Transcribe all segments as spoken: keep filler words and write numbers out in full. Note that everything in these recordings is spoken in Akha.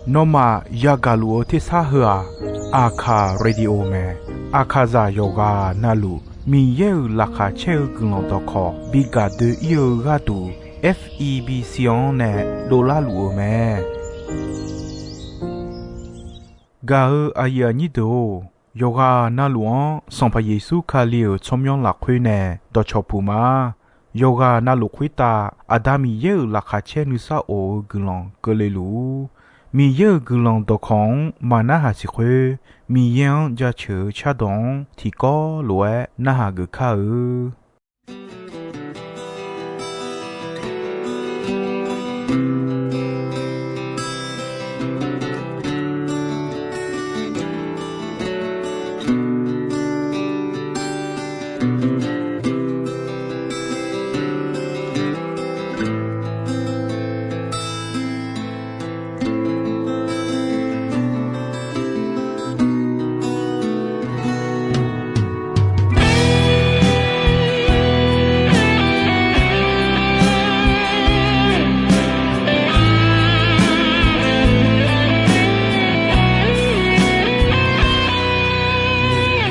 Nawmaf yagaq luf-eu tersar heu-aq, Aqkaq Radio mae. Aqkaqzaq yawqghaq navluf Miqyaer-euq laqkhaq caer-eu guiqlanq dawqkawq bi gaq doe-ir-eu gharduq, F E B C-anr nae dovlar luf-eu mae. Gaq-eu aqyuif aqnyir deuq-or, yawqghaq navluf-anr Sanqpaq Yeqsur Kali-euq tsawrmyanr lafkhoer nae dawqcawq puq ma. Yawqghaq navluf khoertav Aqda Miqyaer-euq laqkhaq caer nuisar of-eu guiqlanq keuvle luf-ur. Miqyaer-euq guiqlanq dawqkawq-anr maqnarhaq siq khoer, Miqyaer-anr jaceuq-eu cardawq-anr tiqkawv lof-aer narhaq geuf kar-eu.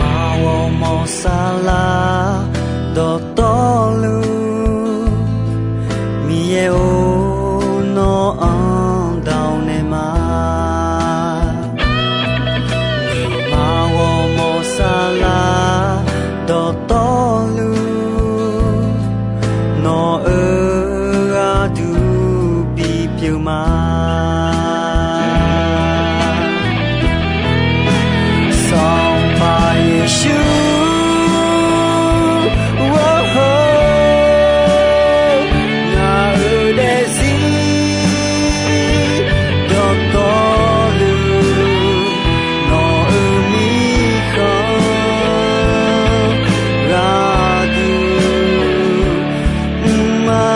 Aqma ghawrmawr saflar dawqtawvluf, Miqyaer-or, nawr-anr dawq naeq ma. Aqma ghawrmawr saflar dawqtawvluf, nawq-euq gharduq bipyeuf ma. Sanqpaq Yeqsur, Ngaq-euq daefzir dawqtawvluf, nawq-euq mirkhanq gharduq mr ma.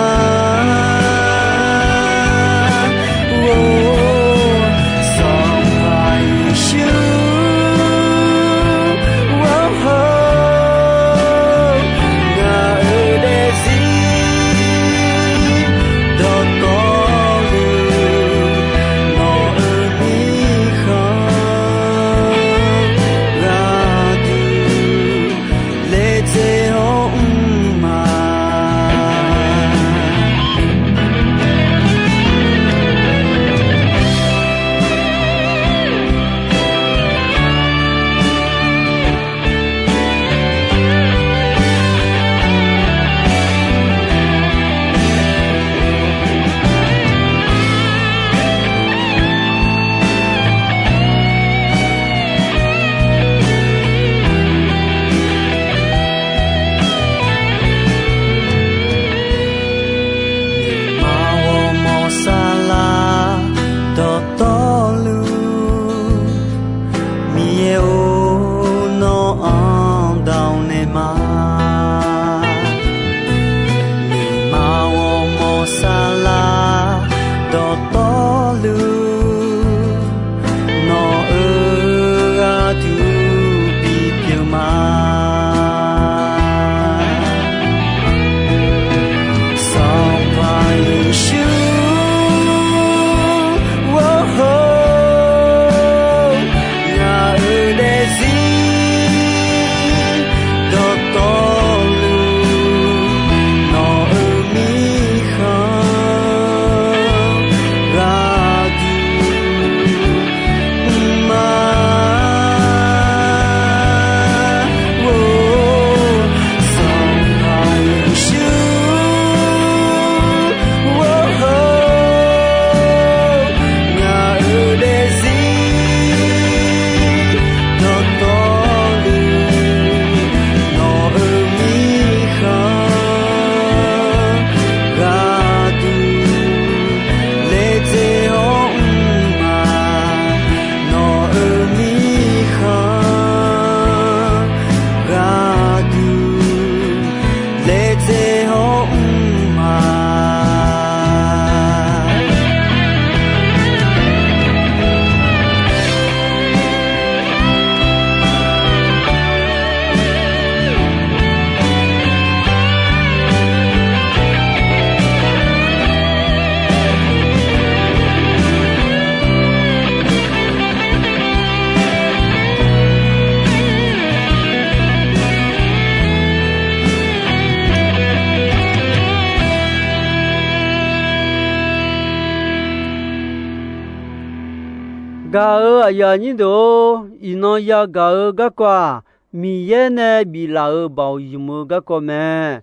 Gaq-euq aqyuif aqnyir deuq-or, iqnan yagaq-eu garkawv-aq, Miqyaer nae biflaf-euq baoq ymq-eu garkawv mae.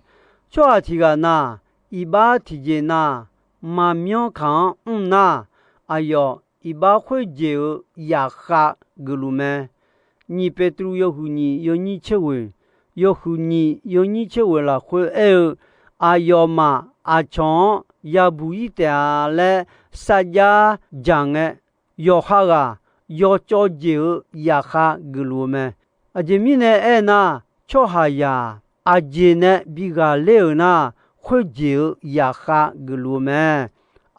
Tsawrhaq tiq ghaq na, iqbax tiqjeq na, maqmyanr kaq-anr mr nar, aqyawf iqbax khoerjeq-euq yaqkhav geufluf mae. Nyiq Beqtuvluv yawhuiq nyiq yawnyir tser ghoeq, yawhuiq nyiq yawnyir tser ghoeq lafkhoer aer-eu, aqyawfmaf aqcawq-anr yabuq-ir taef-a laer sarjax dzaq ngae, yawqha ghaq yawcawv jeq-euq yaqkhav geufluf-eu mae. Aqjeq mirnae aernar, tsawrhaqzaq aqjeq nae bi ghaqler-euq nar, khoerjeq-euq yaqkhav geufluf-eu mae.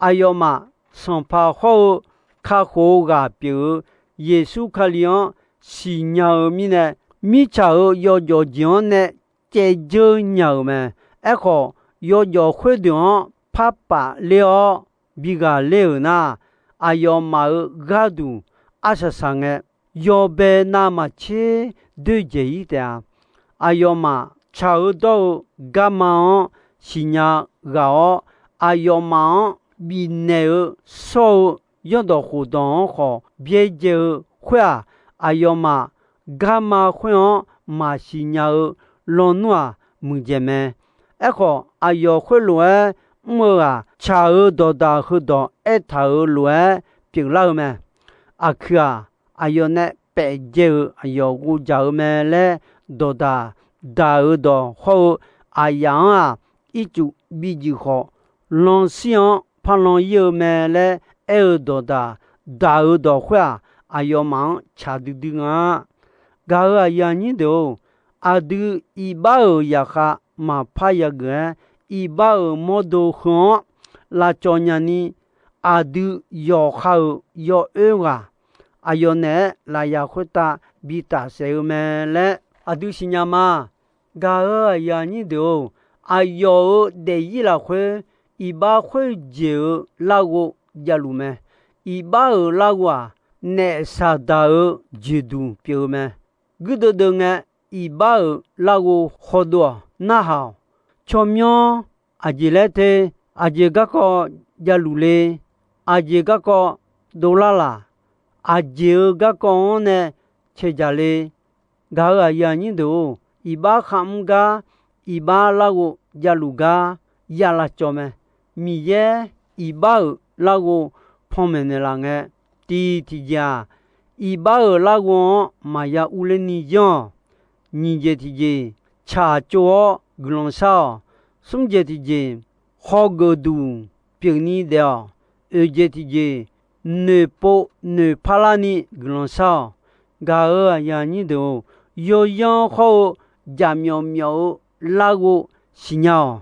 Aqyawfmaf Sanqpaq hawr-eu kakhof-eu ghaq pyeuf-eu Yeqsur Kali-anr siqnya-eu mirnae, mirtsaq-euq yawjawf jeq-anr nae caevdzeur nya-euq mae. Aerkhawf, yawjawf khoerdeuq-anr par paf ler-awr bi ghaqler-euq nar, aqyawfmaf-euq gharduq arsaq saq ngae, yawbae navmaqtser doerdzaeq-ir taef-a. Aqyawfmaf tsaq-eu dawr-eu garma-anr siqnya ghaq-awr, aqyawfmaf-anr bifnaeq-eu shawr-eu zanrdawq khofdawq-anr khawf byaerdzae-eu khoer-aq, aqyawfmaf garma khoer-anr maqsiq nya-eu lawnmr-aq muiqdzaeq mae. Aerkhawf, aqyawf khoerlof-aer mr-eu ghaq tsaq-eu dawqdaq heudawq aertaq-euq lof-aer pyeuflar-eu mae. Aqkuiq-aq, aqyawf nae paefdzae-euq aqyawf ghovdzaq-eu mae laer dawqdaq daq-eu dawq hawr-eu aqyaf-anr-aq, ircuf bi juif khawf, lanshir-anr par lan-ir-eu mae laer aer-eu dawqdaq daq-eu dawq khoer-aq, aqyawfmaf-anr tsaq duidui nga. Gaq-euq aqyuif aqnyir deuq-or, aqdui iqbax-euq yaqkhav maqpar yageuf-aer, iqbax-euq mawrdo heu-anr lavcawv nyani, aqdui yawqha-euq yawoer ghaq aqyawf naeq-aer lafyaq khoertav bi tafsaef-eu mae laer aqdui siqnya ma. Gaq-euq aqyuif aqnyir deuq-or, aqyawf-euq daefzir lafkhoer iqbax khoerjeq-euq larghov javluf mae. Iqbax-euq larghov-aq, naef Saqdaq-euq jeqduq pyeuf-eu mae. Guirdeuv deuv ngae, iqbax-euq larghov khawdov-awq, narhaq-awq. Tsawrmyanr aqjeq laer te, aqjeq garkawv javluf le, aqjeq garkawv dovlar laq, aqjeq-euq garkawv-anr nae cae dzaq le. Gaq-euq aqyuif aqnyir deuq-or, iqbax kharmr gar, iqbax larghov javluf gar ya lavcawv mae. Miqyaer iqbax-euq larghov panmaeq naeqlaf ngae, tiq tiqjeq-aq, iqbax-euq larghov-anr maqya urler ni yanr-awq. Nyiq jeq tiqjeq, tsaqtsov-awr guiqlanq shar-awq. Smr jeq tiqjeq, hawgeuf duq pyeufni daef-awq. Oeq jeq tiqjeq, noeqpov noeqpar larni guiqlanq shar-awq. Gaq-euq aqyuif aqnyir deuq-or, yawyanr hawr-eu jaqmyawf myawf-eu larghov siqnya-awq.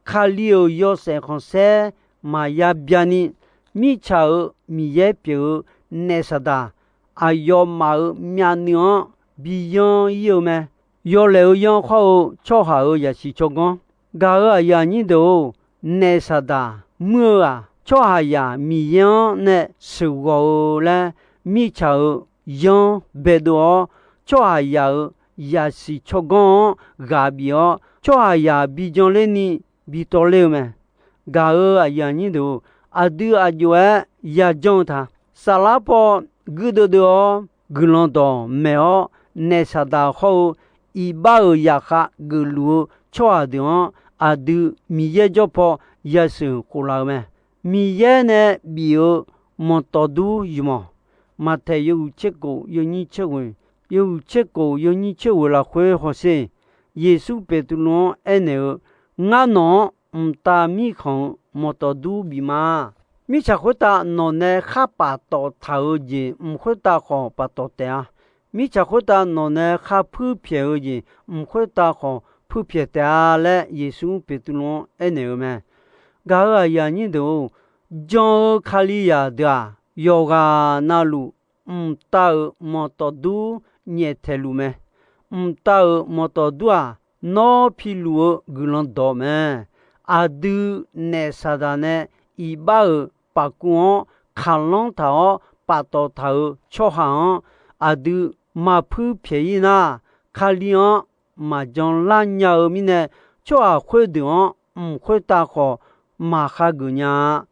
Kali-euq yawshaef khanqsaer maqya byani, mirtsaq-euq Miqyaer pyeuf-eu naef Saqdaq aqyawfmaf-euq myavnuiv-anr bi yanr-ir-eu mae. Yawlaeq-eu yanr hawr-eu tsawrhaq-euq zaqsiq tsawrganr. Gaq-euq aqyuif aqnyir deuq-or, naef Saqdaq muir-eu-aq, tsawrhaqzaq Miqyaer-anr nae sheuqghawq-eu laer mirtsaq-euq yanr baedov-awr, tsawrhaqzaq-euq zaqsiq tsawrganr-anr ghaq bif-awr, tsawrhaqzaq bi janlerni bi tawvler-eu mae. Gaq-euq aqyuif aqnyir deuq-or, aqdui aq jov-aer yajanr-eu ta. Saflar paw guirdeuv deuv-awr, guiqlanq dawqmaeq-awr, naef Saqdaq hawr-eu iqbax-euq zaqkhav geufluf-eu tsawrhaq deuq-anr, aqdui Miqyaer jawr paw yasheuq khof laf-eu mae. Miqyaer nae bif-eu manqtawf dur ymq-awq. Maqtaeq yawhuiq tser kof yawnyir tser ghoeq, yawhuiq tser kof yawnyir tser ghoeq lafkhoer hawsher. Yeqsur Beqtuvluv-anr aernaeq-eu, Ngar nawq-anr mqtav mirkhanq-euq manqtawf dur bif ma. Mirtsaq khoertav nawq nae khar paftawf taq-eu jeq mq khoertav khawf paftawf taef-a. Mirtsaq khoertav nawq nae khar puir pyaeq-eu jeq mq khoertav khawf puir pyaeq taef-a laer Yeqsur Beqtuvluv-anr aernaeq-eu mae. Gaq-euq aqyuif aqnyir deuq-or, jan-eu Kalizaq deuq-aq, yawqghaq navluf mqtav-euq manqtawf dur nyaeftaeq luf mae. Mqtav-euq manqtawf dur-aq, nawr piluf-eu guiqlanq dawq mae. Aqdui naef Saqdaq nae iqbax-euq pafkuv-anr kaqlanr taq-awr paftawf taq-euq tsawrhaq-anr, aqdui maqpuir pyaeq-ir nar, Kali-anr maqjan lar nya-eu mirnae, tsawrhaq khoerdeuq-anr mq khoertav khawf maqkhageuf nya-a.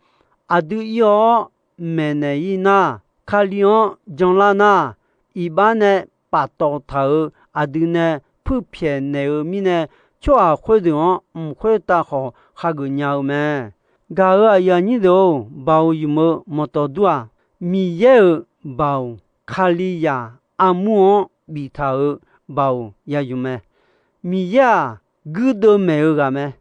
Aqdui ir-awr maeqnaeq-ir nar, Kali-anr janlar nar, iqbax nae paftawf taq-euq aqdui nae puirpyaeq naeq-eu mirnae, tsawrhaq khoerdeuq-anr mq khoertav khawf hageuf nya-eu mae. Gaq-euq aqyuif aqnyir deuq-or, baoq ymq-eu manqtawf dur-aq, Miqyaer-euq baoq, Kalizaq armur-anr biftaq-euq baoq ya ymq mae. Miqyaer-aq, guirdeuv maeq-eu ghaq mae.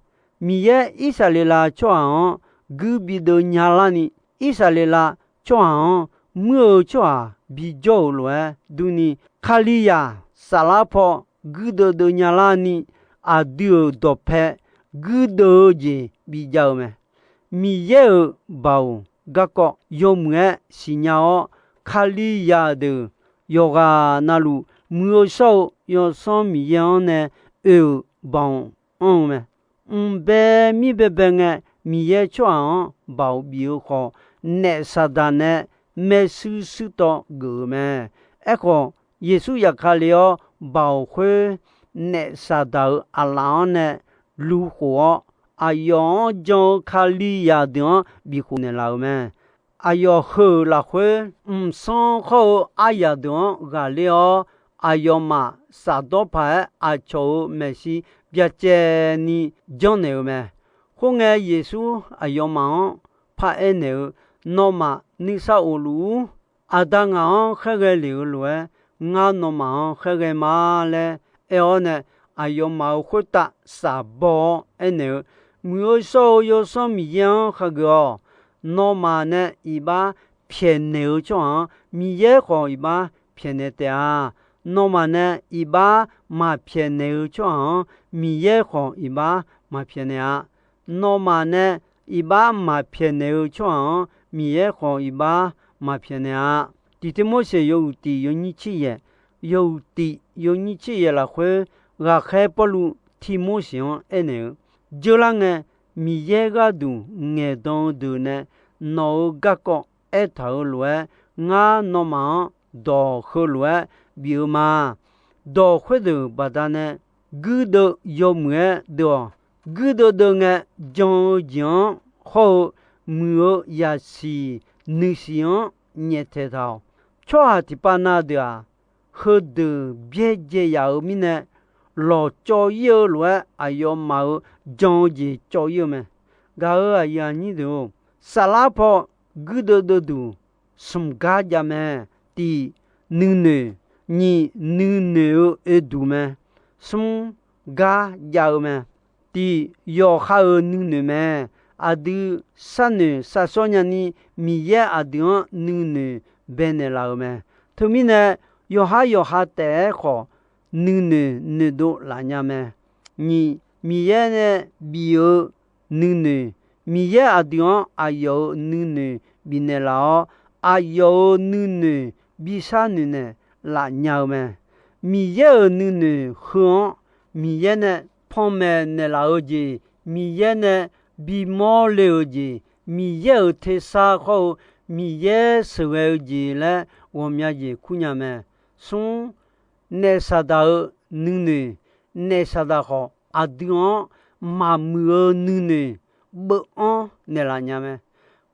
Miqyaer Irsaqleqlav tsawrhaq-anr guir bideuv nyalarni, Irsaqleqlav tsawrhaq-anr muir-eu tsawrhaq bijawr-euq lof-aer durni, Kalizaq saflar paw guirdeuv deuv nyalarni, aqdui-euq dawqpae guirdeuv-eu jeq bijav-eu mae. Miqyaer-euq baoq garkawv yawmuiq-aer siqnya-awr, Kalizaq deuq yawqghaq navluf muiq-eu shawr-eu Yawsanr Miqyaer-anr nae oe-euq baoq anr-eu mae. Mqbae mir baebae ngae, Miqyaer tsawrhaq-anr baoq bif-eu khawf, naef Saqdaq nae maershuir shuirtawv geuf-euq mae. Aerkhawf, Yeqsur zafkale-awr baoq khoer naef Saqdaq-euq aqlaf-anr nae lukhof-awr, aqyawf-anr jan-eu Kalizaq deuq-anr bifkhof naeqlaf-euq mae. Aqyawf heu-euq lafkhoer, mqsanr khawr-eu aryaq deuq-anr ghaqler-awr, aqyawfmaf shafdawr paq-aer aqcawq-euq maeqshi byacaevni janrnaeq-eu mae. Khoerngae, Yeqsur aqyawfmaf-anr paraer naeq-eu, Nawmaf nuisar of luf-ur. Aqda ngaq-anr khaerghae lef-eu lof-aer, ngar nawmaf-anr khaerghae ma laer aer-awr nae, aqyawfmaf-euq khoertav shafbaw-awr aernaeq-eu, Muiq-eu shawr-eu Yawsanr Miqyaer-anr khageuf-awq. Nawmaf nae iqbax pyaeqnaeq-eu tsawrhaq-anr, Miqyaer khawf iqbax pyaeqnaeq taef-a. Nawmaf nae iqbax maqpyaeqnaeq-eu tsawrhaq-anr, Miqyaer khawf iqbax maqpyaeqnaeq-a. Nawmaf nae iqbax maqpyaeqnaeq-eu tsawrhaq-anr, Miqyaer khawf iqbax maqpyaeqnaeq-a. Tiq Tirmorseq yawhuiq tiq yawnyir tser yaeq, yawhuiq tiq yawnyir tser yaeq lafkhoer, ghaqkhaer Pawrluv Tirmorseq-anr aernaeq-eu, Dzeurlar ngae, Miqyaer gharduq ngaeqdan-eu deuq nae nawq-euq garkawv aertaq-euq lof-aer, ngar nawmaf-anr dawq heulof-aer bif-eu ma. Dawq khoerdeuq baqdanae guirdeuv yawmuiq-aer deuv-awq. Guirdeuv deuv ngae, jan-eu jeq-anr hawr-eu muiq-eu yasiq nuisiq-anr nyaeftaeq taq-awq. Tsawrhaq tiqpav na deuq-aq, heudeuq byaerdzae yaf-euq mirnae, lawqcawv ir-eu lof-aer aqyawfmaf-euq jan-eu jeq cawv ir-eu mae. Gaq-euq aqyuif aqnyir deuq-or, saflar paw guirdeuv deuvduq smq gar jav mae. Tiq, nuinoeq. Nyiq, nuinoeq-eu oeduq mae. Smr, gar jav-eu mae. Tiq, yawqha-euq nuinoeq mae. Aqdui sharnoeq sharshawr nyani, Miqyaer aqdui-anr nuinoeq baenaeq laf-euq mae. Teumirnae, yawqhar yawqha taef-aer khawf, nuinoeq noeqdov laf nya mae. Nyiq, Miqyaer nae bif-eu nuinoeq, Miqyaer aqdui-anr aqyawf-euq nuinoeq bifnaeq laf-awr, aqyawf-euq nuinoeq bishar noeqnaeq laf nya-eu mae. Miqyaer-euq nuinoeq heu-anr, Miqyaer nae panmaeq naeqlaf-eu jeq, Miqyaer nae bimawr le-euq jeq, Miqyaer-euq tersar khawr-eu, Miqyaer sheuqghae-eu jeq laer ghawqmya jeq kur nya mae. Smr, naef Saqdaq-euq nuinoeq, naef Saqdaq khawf aqdui-anr maqmuiq-eu nuinoeq beuv-anr naeqlaf nya mae.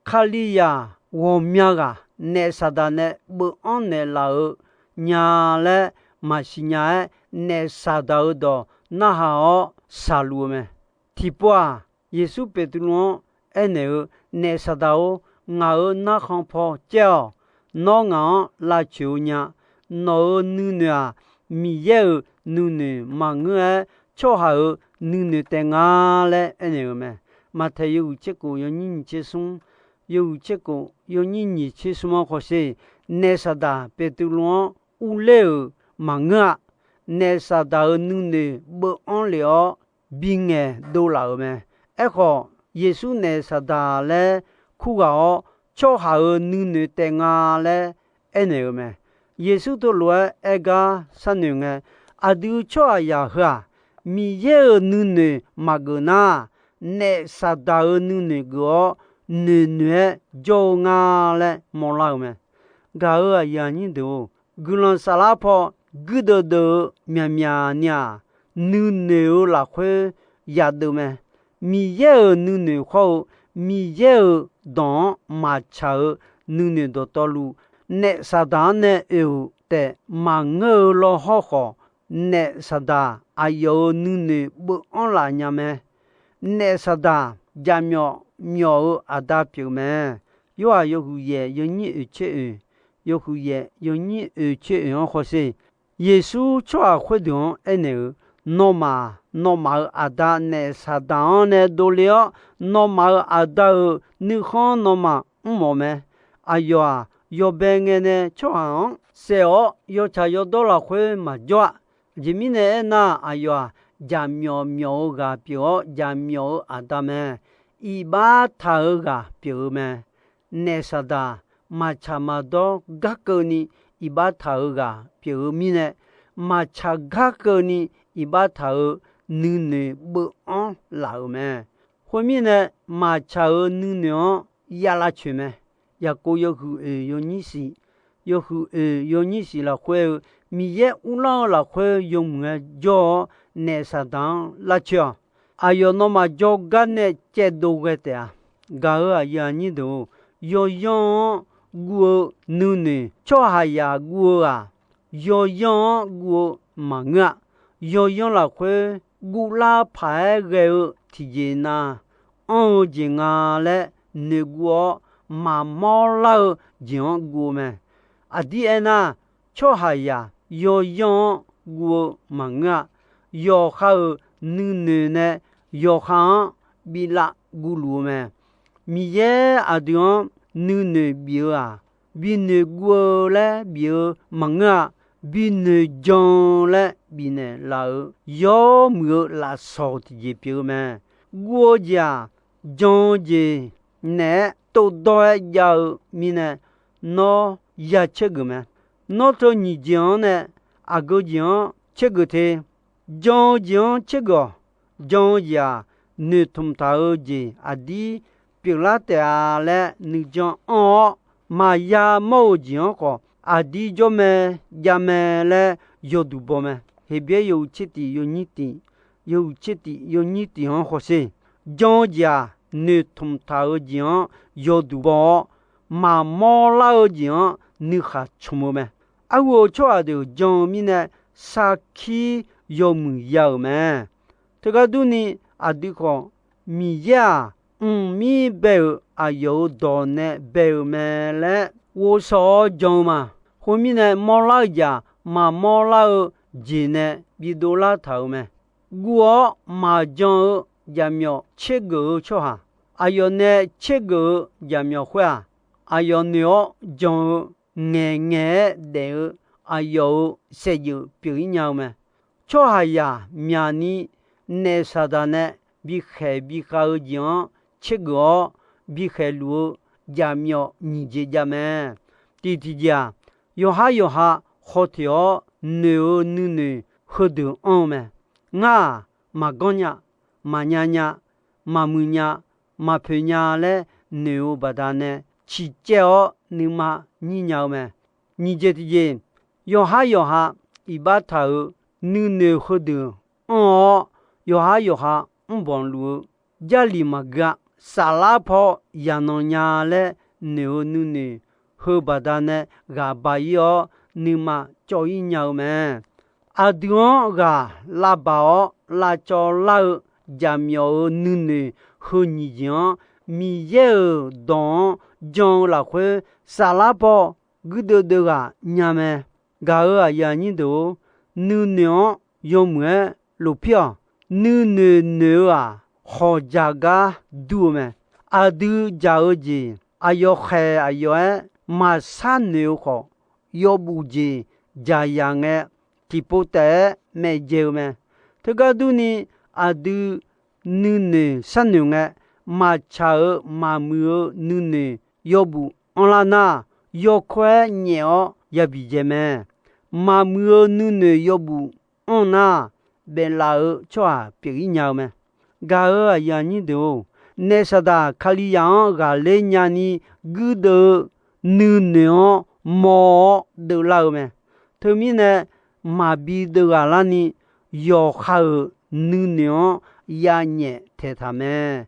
Kalizaq ghawqmya ghaq naef Saqdaq nae beuv-anr naeqlaf-eu nya laer maqsiq nya-aer, naef Saqdaq-euq dawq narhaq-awr shaqluf-eu mae. Tiqpov-aq, Yeqsur Beqtuvluv-anr aernaeq-eu, Naef Saqdaq-or, ngaq-euq narkhan paw caer-awq. Nawr ngaq-anr lavcoeq-eu nya. Nawq-euq nuinoeq-aq, Miqyaer-euq nuinoeq maqngeur-aer, tsawrhaq-euq nuinoeq taef nga laer aernaeq-eu mae. Maqtaeq yawhuiq tser kof yawnyir nyiq tser smr, yawhuiq tser kof yawnyir nyiq tser smr-anr hawsher. Naef Saqdaq Beqtuvluv-anr urler-euq maqngeur-a. Naef Saqdaq-euq nuinoeq beuv-anr lef-awr, bingaeq dovlaf-euq mae. Aerkhawf, Yeqsur naef Saqdaq laer kurghaq-awr, tsawrhaq-euq nuinoeq taef nga laer aernaeq-eu mae. Yeqsur teulof-aer aer gar sharnoeq ngae, aqdui tsawrhaqzaq heu-aq, Miqyaer-euq nuinoeq maqgeuf nar, naef Saqdaq-euq nuinoeq geuf-awr, noeqnoeq-aer jawr-eu nga laer mawrlar-euq mae. Gaq-euq aqyuif aqnyir deuq-or, guiqlanq saflar paw guirdeuv deuv-eu myaqmyaqni-aq, nuinoeq-eu lafkhoer yadeuv mae. Miqyaer-euq nuinoeq khawr-eu, Miqyaer-euq dawq-anr maqtsaq-eu nuinoeq dawqtawvluf, naef saqdaq-anr nae oe-euq taef maqngeur-eu law hawr khawf, naef saqdaq aqyawf-euq nuinoeq beuv-anr laf nya mae. Naef saqdaq jaqmyawf myawf-eu aqda pyeuf mae. Yorhaq yawhuiq yaef yawnyir oeq tser oeq, yawhuiq yaef yawnyir oeq tser oeq-anr hawsher. Yeqsur tsawrhaq khoerdeuq-anr aernaeq-euq, Nawmaf, nawmaf-euq aqda naef saqdaq-anr nae dovle-awr, nawmaf-euq aqda-euq nuikhanr nawmaf mrmawf mae. Aqyawf-aq, yawbae ngae nae tsawrhaq-anr saef-awr, yawtsaq yawdawr lafkhoer maqjawr-a. Aqjeq mirnae aernar, aqyawf-aq, jaqmyawf myawf-eu ghaq pyeuf-awr, jaqmyawf-eu aqda mae. Iqbax taq-eu ghaq pyeuf-eu mae. Naef saqdaq maqtsaq maqdawr garkeuvni iqbax taq-eu ghaq pyeuf-eu mirnae, maqtsaq garkeuvni iqbax taq-eu nuinoeq beuv-anr laf-euq mae. Khoermirnae, maqtsaq-euq nuinoeq-anr ya lavcoeq mae. Yaqkov yawhuiq oeq yawnyir siq, yawhuiq oeq yawnyir siq lafkhoer-eu, Miqyaer uvlanr-eu lafkhoer yawmuiq-aer jawr-awr, naef saqdaq-anr lavcoeq-awq. Aqyawf nawmaf jawrgar nae caevdov ghae taef-a. Gaq-euq aqyuif aqnyir deuq-or, yawyanr-anr guv-eu nuinoeq tsawrhaqzaq guv-eu-aq, yawyanr-anr guv-eu maqngeur-a. Yawyanr lafkhoer guvlar paq-aer ghae-eu tiqjeq nav, anr-eu jeq nga laer noeqguv-awr, maqmawr lar-eu jeq-anr guv-eu mae. Aqdir aernar, tsawrhaqzaq yawyanr-anr guv-eu maqngeur-a. Yawqha-euq nuinoeq nae yawqha-anr bilav guvluf-eu mae. Miqyaer aqdui-anr nuinoeq bif-eu-aq, binoeq guv-eu laer bif-eu maqngeur-a. Binoeq jan-eu laer bifnaeq laf-euq yawmuiq-eu lafsawq tiqjeq pyeuf-eu mae. Guv-eu jeq-aq, jan-eu jeq naeq-aer tovdawr-aer jav-eu mirnae, nawr ya caergeuf mae. Nawr teu nyiq jeq-anr nae aqgeu jeq-anr caergeuf te. Jan-eu jeq-anr caergeuf-awq. Jan-eu jeq-aq, noeqtmq taq-eu jeq aqdir pyeuflar taef-a laer nuijan anr-awr, maqya mawr-eu jeq-anr khawf aqdir jawr mae, jav mae laer yawduq baw mae. Heqbyaer yawhuiq tser tiq yawnyir tiq, yawhuiq tser tiq yawnyir tiq-anr hawsher. Jan-eu jeq-aq, noeqtmq taq-eu jeq-anr yawduq baw-awr, maqmawr lar-eu jeq-anr nuikhaq cmq-eu mae. Arhu-eu tsawrhaq deuq jan-eu mirnae, sarkir yawmuiq ya-euq mae. Teugar durni, aqdui khawf, Miqyaer-aq, mqmir bae-euq aqyawf-euq dawq nae bae-euq mae laer ghovshaw-awr jan-eu ma. Khoermirnae, mawrlar-eu jeq-aq, maqmawr lar-eu jeq nae bidov lar taq-euq mae. Guv-awr maqjan-eu jaqmyawf tsergeuf-eu tsawrhaq, aqyawf nae tsergeuf-eu jaqmyawf khoer-aq, aqyawf noeq-awr jan-eu, ngaeqngaeq-aer daef-eu aqyawf-euq saevdzeuf pyeuf-ir nya-eu mae. Tsawrhaqzaq myaqni naef saqdaq nae bikhaeq bikhav-eu jeq-anr tsergeuf-awr bikhaeq luf-eu jaqmyawf nyiq jeq jav mae. Tiq tiqjeq-aq, yawqhar yawqha khawf teq-awr noeq-eu nuinoeq heudeuq anr-eu mae. Ngar-aq, maqganr nya, maqnya nya, maqmuiq nya, maqpoeq nya laer noeq-eu baqdanae ciqcaev-awr nuima nyir nya-eu mae. Nyiq jeq tiqjeq, yawqhar yawqha iqbax taq-euq nuinoeq heudeuq anr-awr, yawqhar yawqha mrbanq luf-eu, Jarlif maqgui-a. Saflar paw yaqnan nya laer noeq-eu nuinoeq heu baqdanae ghaq baq-ir-awr, nuima cawv-ir nya-eu mae. Aqdui-anr ghaq lavbaq-awr lavcawv lar-eu jaqmyawf-euq nuinoeq heu nyiq jeq-anr, Miqyaer-euq dawq-anr jan-eu lafkhoer, saflar paw guirdeuv deuv ghaq nya mae. Gaq-euq aqyuif aqnyir deuq-or, nuinoeq-anr yawmuiq-aer lofpir-awq. Nuinoeq noeq-eu-aq, hawqjaq gar dur-eu mae. Aqdui jaq-eu jeq, aqyawf khaeq aqyawf-aer maqshar noeq-eu khawf, yawbuf jeq jaqyaq ngae, tiqpov taef-aer maeqdzae-eu mae. Teugar durni, aqdui nuinoeq sharnoeq ngae, maqtsaq-euq maqmuiq-eu nuinoeq yawbuf anrlar nar, yawkawr-aer nyaef-awr yabi dzae mae. Maqmuiq-eu nuinoeq yawbuf anr nar, baeflaf-eu tsawrhaq pyeuf-ir nya-eu mae. Gaq-euq aqyuif aqnyir deuq-or, naef saqdaq Kalizaq-anr ghaqler nyani guirdeuv-eu nuinoeq-anr mawr-awr deuvlar-eu mae. Teumirnae, maqbi deuv ghaq larni, yawqha-euq nuinoeq-anr yanyaef taeqtaq mae.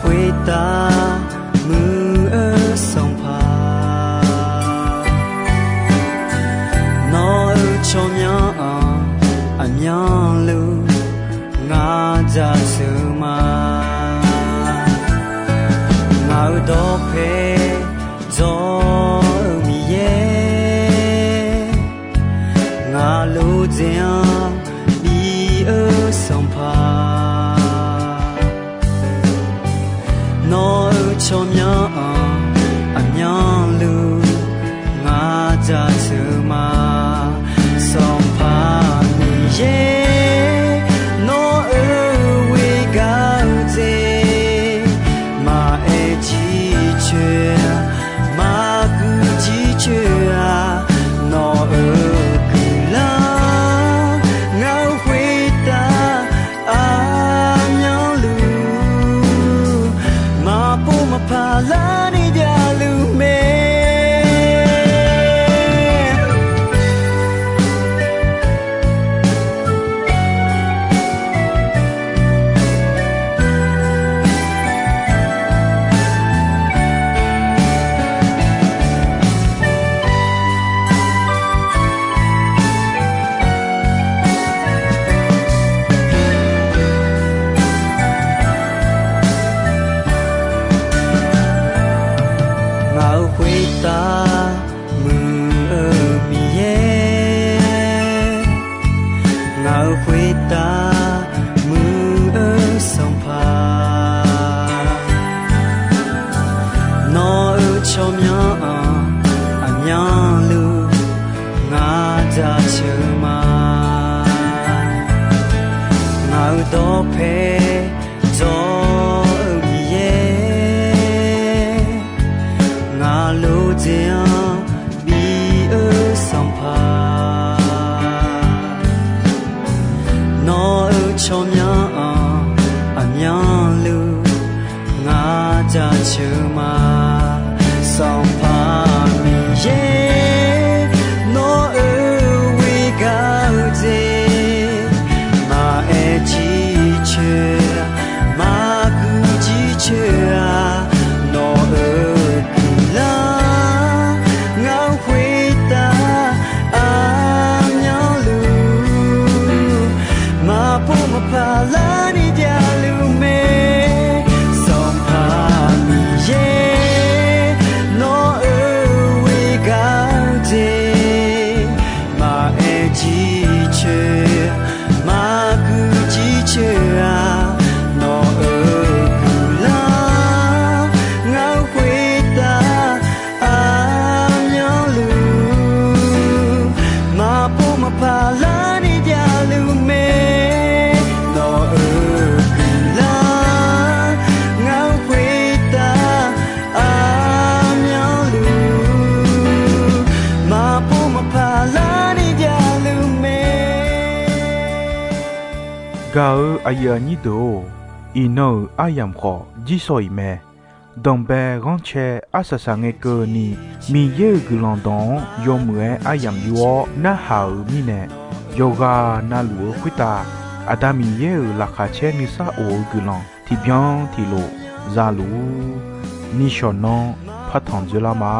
Khoertav muiq-eu Sanqpaq, nawq-euq tsawrmyanr-anr aqmyanluf ngar jaceuq ma. Ngaq-euq dawqpae dzawr-eu Miqyaer, ngaq lof dzaeq-anr bi-eu Sanqpaq, nawq-euq tsawrmyanr-anr aqmyanluf ngar jaceuq ma. Sanqpaq Miqyaer, nawq-euq ghoer gar-eu dzaeq, maqaer jircoer-a, maqguiq jircoer-a, nawq-euq guiqlanq ngar khoertav aqmyanluf maqpov maqpaq larni javluf mae. Ngaq-euq khoertav muiq-eu Miqyaer, ngaq-euq khoertav muiq-eu Sanqpaq, nawq-euq tsawrmyanr-anr aqmyanluf ngar jaceuq ma. Ngaq-euq dawqpae dzawr-eu Miqyaer, ngaq lof dzaeq-anr bi-eu Sanqpaq, nawq-euq tsawrmyanr-anr aqmyanluf ngar jaceuq ma. Sanqpaq Miqyaer, nawq-euq ghoer gar-eu dzaeq, maqaer jircoer-a, maqguiq jircoer-a, nawq-euq guiqlanq ngar khoertav aqmyanluf maqpov maqpaq larni javluf mae. Sanqpaq Miqyaer, nawq-euq ghoer gar-eu dzaeq, maqaer jircoer, maqguiq jircoer-a, nawq-euq guiqlanq ngar khoertav aqmyanluf maqpov maqpaq larni javluf mae. Nawq-euq guiqlanq ngar khoertav aqmyanluf maqpov maqpaq larni javluf mae. Gaq-eu aqyuif aqnyir deuq-or, iqnan-euq aryamq khawf jirsawq iq mae. Danqbae ghanrcae arsaq saq ngae keuvni, Miqyaer-euq guiqlanq dawq-anr yawmuiq-aer aryamq yur-awr narhaq-euq mirnae, yawqghaq navluf-eu khoertav Aqda Miqyaer-euq laqkhaq caer nuisar of-eu guiqlanq tiqbyan tiqlof za luf-ur. Nishawq nanr partanq dzoerlar ma.